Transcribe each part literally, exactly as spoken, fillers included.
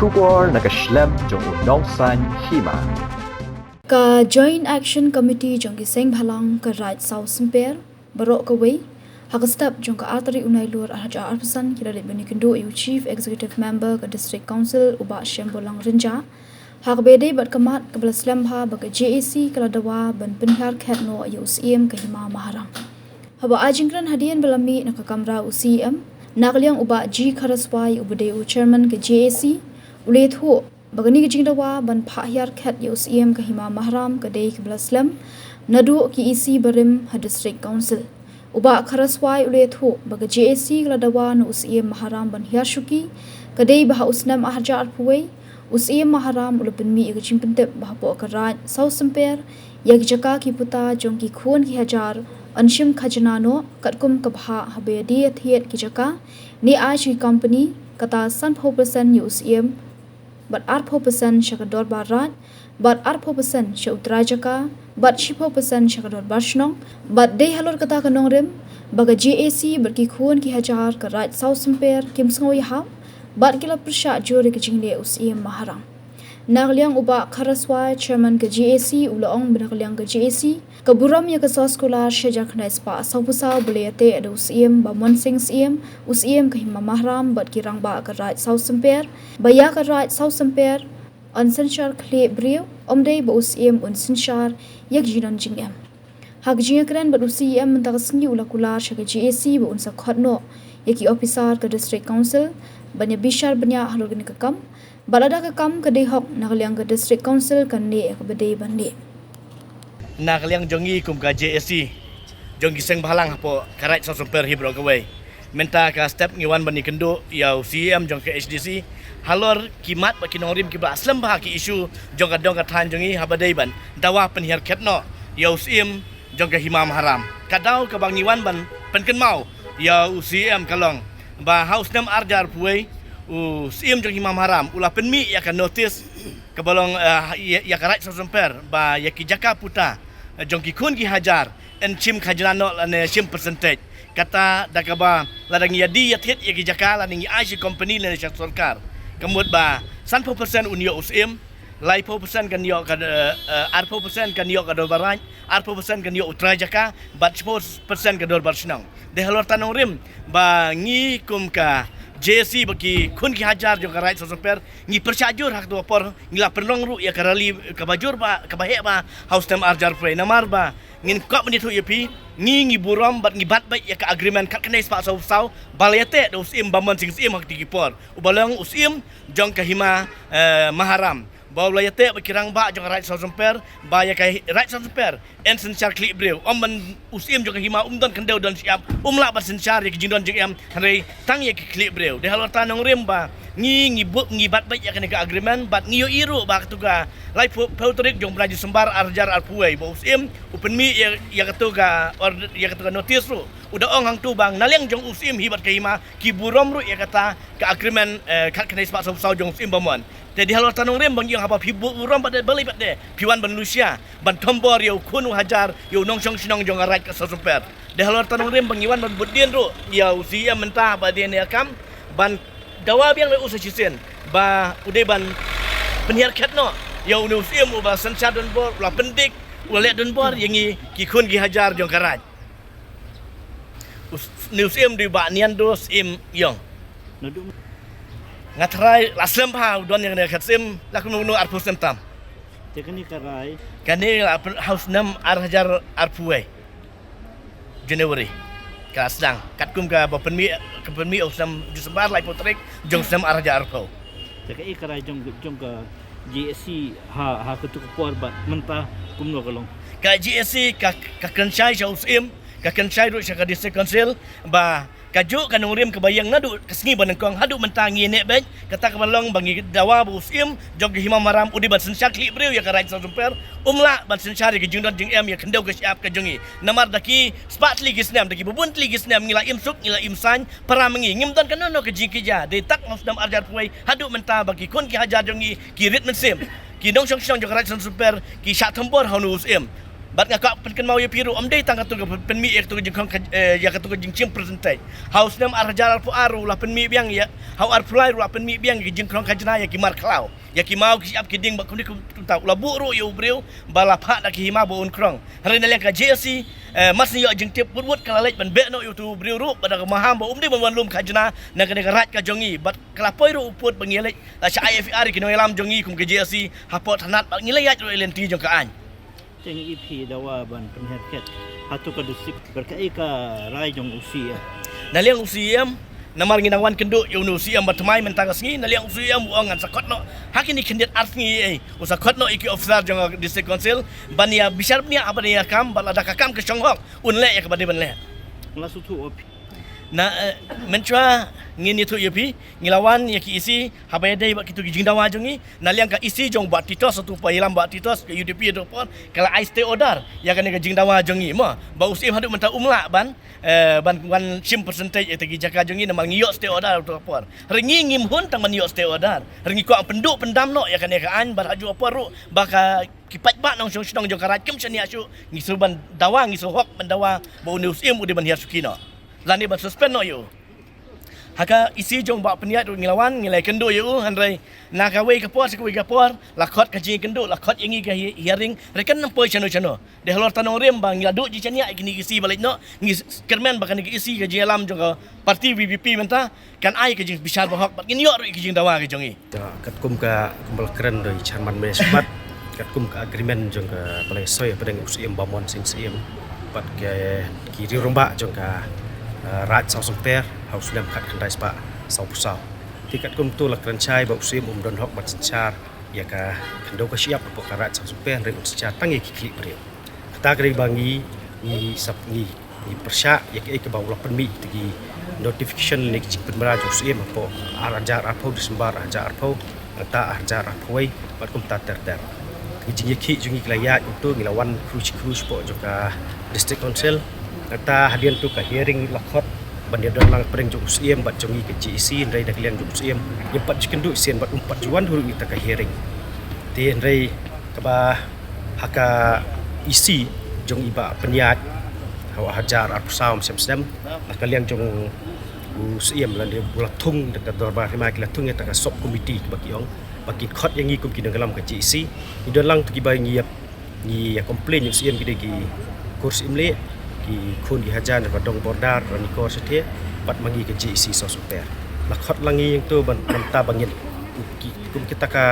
Khubor na ka shlem jong u nongsaiñ hima. Ka Joint Action Committee jong ki seng bhalang ka Raid South Symper baroh kawei, ha ka step jong ka ar tarik u Nailur ar hajar arphew san, ki la leit ban ïakynduh ïa u Chief Executive Member ka District Council, u Bah Shemborlang Rynjah, ha kaba ïadei bad ka mat kaba la slem bha ba ka J A C ka la dawa ban pynhiar khet noh ïa u Syiem ka Hima Maharam. Haba ai jingkren hadien ba la mih na ka kamra u C E M, na ka liang u Bah G Kharaswai uba dei u Chairman ka J A C, u la ïathuh ba kane ka jingdawa ban phah hiar khet ïa u Syiem ka Hima Maharam ka dei kaba la slem naduh ki E C barim ha District Council. U Bah Kharaswai u la ïathuh ba ka J A C ka la dawa na u Syiem Maharam ban hiar shuki, ka dei ba ha u snem ar hajar arphew wei, u Syiem Maharam u la pynmih ïa ka jingpyntip ba hapoh ka Raid South Symper ïa ki jaka ki puta jong ki khun ki hajar yn shim khajna noh katkum ka bhah haba ïadie ïathied ki jaka, ne ai sha ki company, kata sanphew percent ïa u Syiem, bad arphew percent sha ka dorbar raid, bad arphew percent sha u trai jaka, bad shiphew percent sha ka dorbar shnong. Bad dei halor kata ka nongrim ba ka J A C bad ki khun ki hajar ka Raid South Symper kim sngew ïahap, bad ki la pyrshah jur ïa ka jingleh u Syiem Maharam. Na ka liang u Bah Kharaswai, Chairman ka J A C, u la ong ba na ka liang ka J A C ka burom ïa ka soskular shi hajar khyndai spah sawphew saw ba la ïateh da u Syiem Bah Monsing Syiem, u Syiem ka Hima Maharam, bad ki rangbah ka Raid South Symper, ba ïa ka Raid South Symper yn synshar khlieh briew, ym dei ba u Syiem un synshar ïa ka jingdon jingem. Ha ka jingïakren bad u C E M mynta ka sngi, u la kular sha ka J A C ba un sa khot noh ïa ki ophisar ka District Council ban ïa bishar bniah halor kane ka kam. Bad lada ka kam ka dei hok, na ka liang ka District Council kan neh ïa kaba dei ban neh. Na ka liang jong ngi kum ka J A C jong ki seng bhalang hapoh ka Raid South Symper hi baroh kawei, mynta ka step ngi wan ban ïakynduh ïa u C E M jong ka H D C halor ki mat bad ki nongrim kiba la slem bha, ki issue jong ka dong ka thaiñ jong ngi haba dei ban dawa pynhiar khet noh ïa u Syiem jong ka Hima Maharam. Ka daw kaba ngi wan ban pynkynmaw ïa u C E M ka long ba ha u snem ar hajar arphew wei, u Syiem jong ka Hima Maharam u la pynmih ïa ka notice kaba long, eh, ïa, ïa ka Raid South Symper ba ïa ki jaka puta, eh, jong ki khun ki hajar yn shim khajna noh lane shim percentage. Kata da kaba lada ngi ïadie ïathied ïa ki jaka lane ngi ai sha company lane sha sorkar, ka mut ba sanphew percent un ïoh u Syiem, laiphew percent kan ïoh ka, eh, eh, arphew percent kan ïoh ka dorbar raid, arphew percent kan ïoh u trai jaka, bad shiphew percent ka dorbar shnong. Dei halor kata nongrim ba ngi kum ka J A C bad ki khun ki hajar jong ka Raid South Symper ngi pyrshah jur ha kato ka por, ngi la pynlong ruh ïa ka rally kaba jur bha, kaba heh bha ha u snem ar hajar arphew wei, namar ba ngin kwah ban ïathuh ïa phi, ngi ngi burom bad ngi bat beit ïa ka agreement khatkhyndai spah sawphew saw ba la ïateh da u Syiem Bah Monsing Syiem ha kito ki por, uba long u Syiem jong ka Hima, eh, Maharam, ba u la ïateh bad ki rangbah jong ka Raid South Symper ba ïa ka Raid South Symper yn synshar khlieh briew. Ym ban u Syiem jong ka Hima um don khyndew don shyiap, um lah ban synshar ïa ki jingdon jingem, hynrei tang ïa ki khlieh briew. Dei halor kata nongrim ba ngi ngi buh, ngi bat beit ïa kane ka agreement bad ngi ïohi ruh ba kato ka laiphew tarik jong u bnai December ar hajar arphew wei ba u Syiem u pynmih ïa, ïa kato ka ord-, ïa kato ka notice ruh, u da ong hangto ba na liang jong u Syiem hi bad ka Hima ki burom ruh ïa kata ka agreement, eh, khatkhyndai spah sawphew saw jong u Syiem Bah Mon. Te dei halor kata nongrim ba ngi ong haba phi buh burom pat de, balei pat de phi wan ban lushia ban thombor ïa u khun u hajar, ïa u nongshong shnong jong ka Raid ka South Symper. Dei halor kata nongrim ba ngi wan ban bud dien ruh ïa u C E M mynta ba dei ne kam ban dawa biang ïa u sa shisien ba u dei ban pynhiar khet noh ïa une u Syiem uba synshar donbor, u la pyndik, u la leh donbor ïa ngi ki khun ki hajar jong ka Raid. Une u Syiem dei u Bah Niando Syiem Ïong. Naduh nga tharai la slem bha u don ïa kane ka khet Syiem, la kumno kumno arphew snem tam. Te kane ka rai? Kane la pyn-, ha u snem ar hajar arphew wei, January ka la sdang. Katkum kaba pynmih, ka pynmih ha u snem December laiphew tarik jong u snem ar hajar arphew. Te kaei ka rai jong, jong ka J A C ha, ha kato ka por bad mynta kumno ka long? Ka J A C ka, ka kren shai sha u Syiem, ka kren shai ruh sha ka District Council ba kajuh ka nongrim kaba ïeng naduh ka sngi ba nyngkong haduh mynta ngi neh beit. Kata kaba long ba ngi dawa ba u Syiem jong ka Hima Maharam u dei ban synshar khlieh briew ïa ka Raid South Symper, um lah ban synshar ïa ka jingdon jingem ïa ka khyndew ka shyiap ka jong ngi. Namar da ki spah tylli ki snem, da kiba bun tylli ki snem ngi la im suk, ngi la im saiñ, para ma ngi ngim don kano kano ka jingkyrkhu. Dei tang ha u snem ar hajar arphew wei haduh mynta ba ki khun ki hajar jong ngi ki rit mynsiem, ki nongshong shnong jong ka Raid South Symper ki shah thombor ha une u Syiem. Bad nga kwah pynkynmaw ïa phi ruh, ym dei tang katu ka pynmih ïa katu ka jingkhong khaj-, eh, ïa katu ka jingshim percentage. Ha u snem ar hajar arphew ar ruh la pynmih biang ïa, ha u arphew lai ruh la pynmih biang ïa ka jingkhong khajna ïa ki mar khlaw, ïa ki maw ki shyiap ki dieng bad kumne kumta. U la buh ruh ïa u briew ba la phah da ki hima ba un krong. Hynrei na liang ka J A C, eh, mar shu ïoh jingtip wut wut ka la leit ban beh noh ïa utu u briew ruh, bad da ka maham ba um dei ban wan lum khajna na kane ka raid ka jong ngi. Bad ka la poi ruh u pud ba ngi leit la shah ai F I R ïa ki nongïalam jong ngi kum ka J A C hapoh thanat, bad ngi la ïaid ruh ïa lynti jong ka aiñ. Te ngi ïa phi dawa ban pynhiar khet ha tu ka district bad kaei ka rai jong u C E M? Na liang u C E M, namar ngi nang wan kynduh ïa u C E M ba thymmai mynta ka sngi, na liang u C E M u ong ngan sa khot noh ha kine khyndiat ar sngi, eh, u sa khot noh ïa ki officer jong ka District Council ban ïa bishar bniah ha ban ïa kam, bad lada ka kam ka shong hok un leh ïa kaba dei ban leh. Nga la sngewthuh. Na, eh, mynshuwa ngin ïathuh ïa phi, ngi la wan ïa ki E C haba ïadei bad kitu ki jingdawa jong ngi. Na liang ka E C jong Bah Titos, atu pa ïalam Bah Titos ka U D P ïa u por, ka la ai stay order ïa kane ka jingdawa jong ngi mo, ba u C E M haduh mynta um lah ban, eh, ban wan shim percentage ïa kita ki jaka jong ngi namar ngi ïoh stay order atu por. Hynrei ngi ngim hun tang ban ïoh stay order. Hynrei ngi kwah pynduh pyndam noh ïa kane ka aiñ, bad ha ju por ruh ba ka ki paidbah nongshong shnong jong ka raid kim shaniah shuh, ngi shu ban dawa, ngi shu hok ban dawa ba une u C E M u dei ban hiar shuki noh lane ban suspend noh ïa u. Ha ka E C jong Bah Pynïaid ruh ngi la wan, ngi la kynduh ïa u, hynrei na kawei ka por sha kawei ka por la khot ka jingkynduh, la khot ïa ngi ka he-, hearing, hynrei kan ym poi shano shano. Dei halor ta nongrim ba ngi la duh jingshaniah ïa kine ki E C ba leit noh, ngi s-, kyrmen ba kane ka E C ka jingïalam jong ka party V P P mynta kan ai ka jingbishar ba hok bad ngin ïoh ruh ïa ka jingdawa ka jong ngi. Te katkum ka, kumba la kren da i Chairman Meh Shmat, katkum ka agreement jong ka Blai Soi hapdeng u Syiem Bah Mon Sing Syiem bad ki, ki riew rangbah jong ka, eh, Raid South Sohpyntang ha u snem khatkhyndai spah sawphew saw. Te katkum tu la kren shai ba u Syiem um don hok ban synshar ïa ka khyndew ka shyiap hapoh ka Raid South Sohpyntang, hynrei un synshar tang ïa ki khlieh briew. Kata ka dei ba ngi, ngi sap ngi, ngi pyrshah ïa kaei kaba u la pynmih ïa ki notification lane ki jingpynbna jong u Syiem hapoh ar hajar arphew, December ar hajar arphew, nangta ar hajar arphew wei bad kumta ter ter. Ki jingïakhih jong ngi ki la ïaid kumto, ngi la wan khru shi khru shapoh jong ka District Council. Nangta hadien tu ka hearing la khot ban ïadon lang pyrshah jong u Syiem bad jong ngi ka J A C, hynrei na ka liang jong u Syiem ngim pat ju kynduh shisien bad um pat ju wan ruh ïa kata ka hearing. Te hynrei kaba ha ka E C jong i Bah Pynïaid ha u ar hajar arphew saw, snem snem, na ka liang jong u Syiem lane u la thung da ka dorbar hima, ki la thung ïa kata ka sub committee kaba ki ong ba kin khot ïa ngi kum ki nongïalam ka J A C. Ngi don lang tu kiba ngi ïa, ngi ïa complain ïa u Syiem, ki dei ki kur Syiem Leh, ki khun ki hajan na ka dong border Ranikor shatei bad ma ngi ka J A C South Sohpyntang. La khot lang ngi ïa tu ban, ban ta ba ngin kum ki, kum kita ka,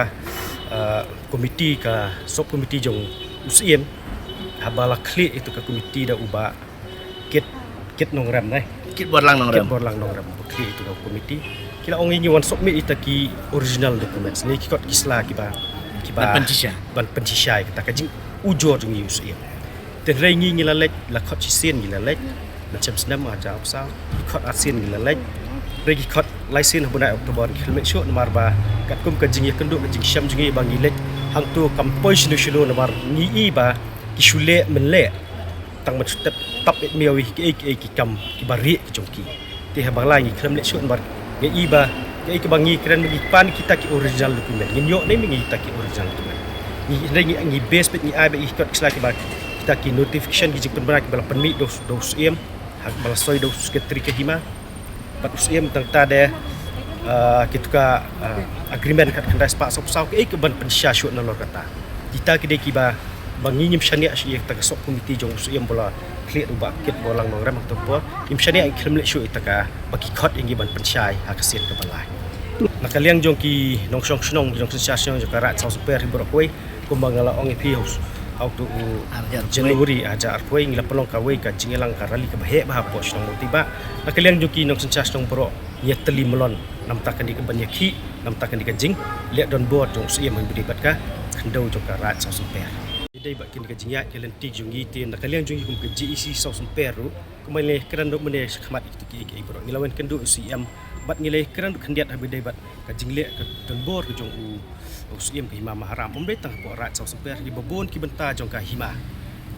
eh, committee, ka sub committee jong u Syiem, haba la khlieh ïa kata ka committee da u Bah Kit, Kit Nongrem, eh. Kit Borlang Nongrem. Kit Borlang Nongrem ba khlieh ïa kata ka committee. Ki la ong ïa ngi wan submit ïa kita ki original documents, ne ki kot ki sla kiba, kiba ban pynshisha, ban pynshisha ïa kata ka jingujor jong ngi u Syiem. Te hynrei ngi, ngi la leit, la khot shisien ngi la leit, na snem snem ar hajar arphew saw, ki khot arsien ngi la leit. Hynrei ki khot laisien ha u bnai October, ngi khlem leit shuh namar ba katkum ka jingïakynduh ka jingshem jong ngi ba ngi leit hangto kam poi shano shano namar ngi i ba ki shu leh mynleh tang ban shu tep tap ïa miaw ïa kiei kiei ki kam kiba rieh ki jong ki. Te haba la ngi khlem leit shuh namar ngi i ba kiei kiba ngi kren ba ngi pan kita ki original document, ngin ïoh ne em ïa kita ki original document? Ngi, hynrei ngi, ngi base beit, ngi ai beit ïa ki kot ki sla kiba, kita ki notification ki jingpynbna kiba la pynmih da u, da u Syiem, ha, ba la soi da u secretary ka hima bad u Syiem, tang ta de, ah, kitu ka, ah, agreement khatkhyndai spah sawphew saw, kaei kaban pynshisha shuh nalor kata? Kita ki dei kiba, ba ngi ngim shaniah shuh ïa kata ka sub committee jong u Syiem ba la khlieh da u Bah Kit Borlang Nongrem ha kato ka por, ngim shaniah, ngi khlem leit shuh ïa kata ka, ba ki khot ïa ngi ban pynshai ha ka sien kaba lai. Na ka liang jong ki nongshong shnong, ki nongsynshar shnong jong ka Raid South Sohpyntang hi baroh kawei, kumba nga la ong ïa phi, ha u, ha uto u ar hajar arphew wei, January ar hajar arphew wei, ngi la pynlong kawei ka jingïalang ka rally kaba heh bha hapoh shnong Mawtynba. Na ka liang jong ki nongsynshar shnong baroh, ngi ïatylli myllon namar kane kaban ïakhih, namar kane ka jingleh donbor jong u Syiem haba ïadei bad ka khyndew jong ka Raid South Sohpyntang. Ïadei bad kane ka jingïaid ka lynti jong ngi, te na ka liang jong ngi kum ka J A C South Sohpyntang ruh, kumba ngi la kren ruh mynne shakhmat ïa kito kiei kiei baroh, ngi la wan kynduh ïa u Syiem bad ngi la kren ruh khyndiat haba ïadei bad ka jingleh ka donbor ka jong u, u Syiem ka hima Maharam. Ym dei tang hapoh Raid South Sohpyntang, ha kiba bun ki bynta jong ka hima,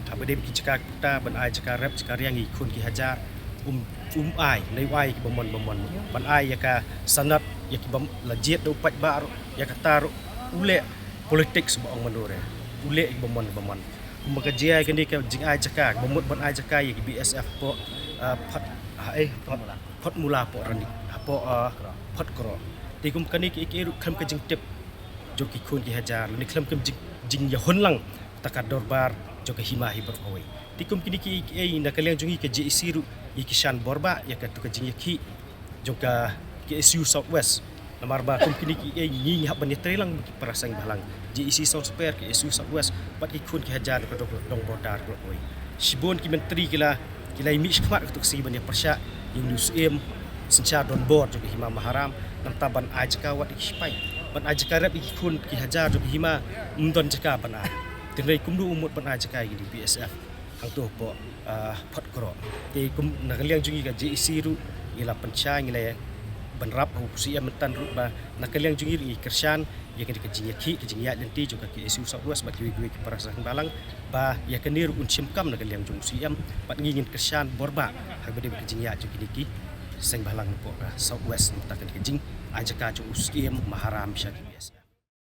haba ïadei bad ki jaka ki puta ban ai jaka rep jaka riang ïa ki khun ki hajar, um, um ai, nai u ai ïa kiba mon ba mon, ban ai ïa ka sanad ïa kiba la jied da u paidbah ruh, ïa kata ruh u leh politics ba ong mano re, u leh ïa kiba mon ba mon. Kumba ka jia kane ka jingai jaka, ba mut ban ai jaka ïa ki B S F hapoh, ah, Phot, ha, eh, Phot, Phot Mula hapoh Rani, hapoh, ah, Phot Kro. Te kum kane ka, ka ruh khlem ka jingtip jong ki khun ki hajar, lane khlem ka jing, jingïahun lang ta ka dorbar jong ka hima hi baroh kawei. Te kum kine ki, ki, eh, na ka liang jong ngi ka J A C ruh ngi kyrshan bor ba ïa katu ka jingïakhih jong ka K S U South West. Namar ba kum kine ki, eh, ngi, ngi hap ban ïatrei lang bad ki para seng bhalang. J A C South Spur, K S U South West, bad ki khun ki hajar ka dong, dong border baroh kawei. Shibun ki myntri ki la, ki la ïa mih shakhmat katu ka sngi ban ïa pyrshah ïa une u syiem synshar donbor jong ka hima Maharam, namar ban ai jaka wat ïa ki shipai. Ban ai jaka rep ïa ki khun ki hajar jong ka hima, ym don jaka ban ai. Hynrei kumno u mut ban ai jaka ïa ki B S F hangto hapoh, ah, Phot Kro. Te kum na ka liang jong ngi ka J A C ruh ngi la pynshai, ngi la bynrap ha u C M mynta ruh ba na ka liang jong ngi ruh ngi kyrshan ïa kane ka jingïakhih, ka jingïaid lynti jong ka K S U South West bad kiwei kiwei ki para seng bhalang ba ïa kane ruh un shim kam na ka liang jong u C M, bad ngi ngin kyrshan bor ba ha kaba ïadei bad ka jingïaid jong kine ki seng bhalang napoh ka South West, mynta kane ka jingai jaka jong u C M Maharam sha ki B S F.